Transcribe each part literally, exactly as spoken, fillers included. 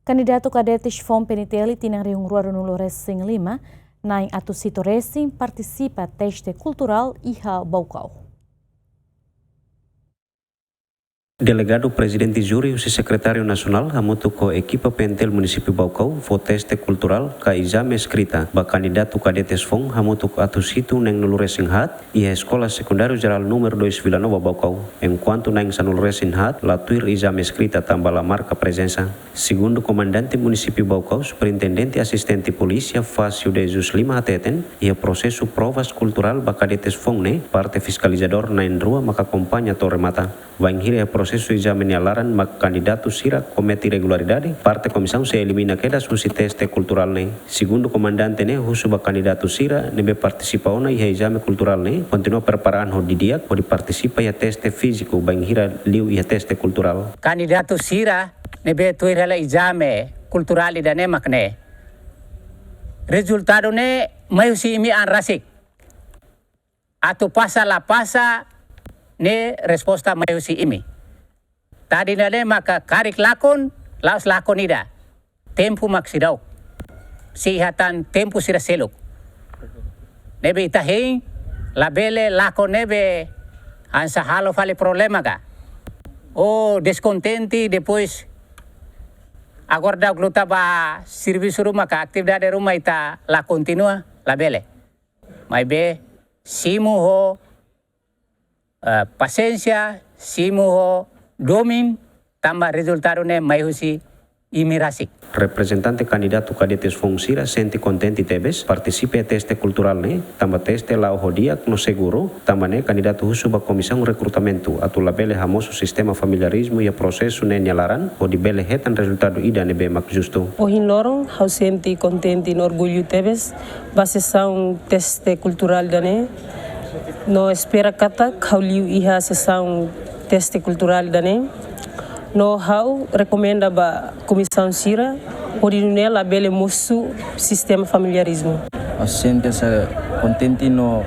Kandidatu kadetes foun PNTL tinan rihun rua ruanulu resin lima, na'in atus hitu resin, partisipa teste kulturál iha Baucau. Delegadu Prezidente Júri husi Sekretáriu Nasionál hamutuk ho ekipa PNTL Munisípiu Baucau fó teste kulturál ka ezame eskrita ba kandidatu kadetes foun hamutuk atus hitu neenulu resin haat iha Eskola Sekundáriu Jerál Númeru Dois Vila Nova Baucau, enkuantu na'in sanulu resin haat la tuir ezame eskrita tanba la marka prezensa. Segundu Komandante Munisípiu Baucau, Superintendente Asistente Polísia Fácio de Jesus Lima hateten, iha prosesu provas kulturál ba kadetes foun ne'e, parte fiskalizadór na'in rua maka akompaña to'o remata. Bainhira iha prosesu ezame nia laran mak kandidatu sira komete irregularidade, parte komisaun sei elimina kedas husi teste kulturál ne'e. Segundu komandante ne'e husu ba kandidatu sira ne'ebé partisipa ona iha ezame kulturál ne'e, kontinua prepara an ho didi'ak hodi partisipa iha teste fíziku bainhira liu iha teste kulturál. Kandidatu sira ne'ebé tuir hela ezame kulturál ida-ne'e mak ne'e. Rezultadu ne'e mai husi imi an rasik. Atu pasa la pasa ne'e resposta mai husi imi. Tadi ne'e maka karik lakon, la'ós lakon ida. Tempu mak seidauk. Sei iha tan tempu sira seluk. Ne'ebé ita hein, labele lakon ne'ebé hanesan halo fali problema ka. Ou deskontente, depois agora daudauk luta ba servisu ruma ka atividade ruma ita la kontinua, labele. Maibé simu ho, eh, pasiénsia, simu ho domin, tanba rezultadu ne'e mai husi imi rasik. Reprezentante kandidatu kadetes foun sira sente kontente tebes partisipa iha teste kulturál ne'e, tanba teste la'o ho di'ak no seguru, tanba ne'e kandidatu husu ba Komisaun Rekrutamentu atu labele hamosu sistema familiarizmu iha prosesu ne'e nia laran, hodi bele hetan rezultadu ida ne'ebé mak justu. Ohin loron, ha'u sente kontente no orgullu tebes ba sesaun teste kulturál ida-ne'e. No espera katak ha'u liu iha sesaun teste kulturál ida-ne'e. No ha'u rekomenda ba komisaun sira, hodi nune'e labele mosu sistema familiarizmu. Ha'u sente hanesan kontente no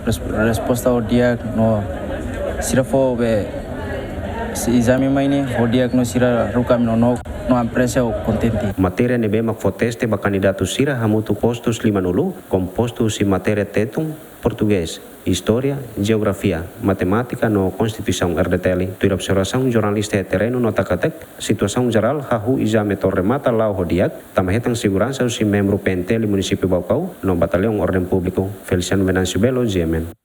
res-, resposta ho di'ak no sira fó be ezame mai ne'e ho di'ak no sira haruka ami nonook no apresia ho kontente. Matéria ne'ebé mak fó teste ba kandidatu sira hamutuk postus limanulu, kompostu husi matéria Tetun, Portugés, Istória, Jeografia, Matemátika no Konstituisaun RDTL. Tuir observasaun jornalista iha terrenu nota katak, situasaun jerál hahú ezame to'o remata la'o ho di'ak, tanba hetan seguransa husi membru PNTL Munisípiu Baucau no Bataliaun Orden Públiku. Feliciano Venâncio Belo, GMN.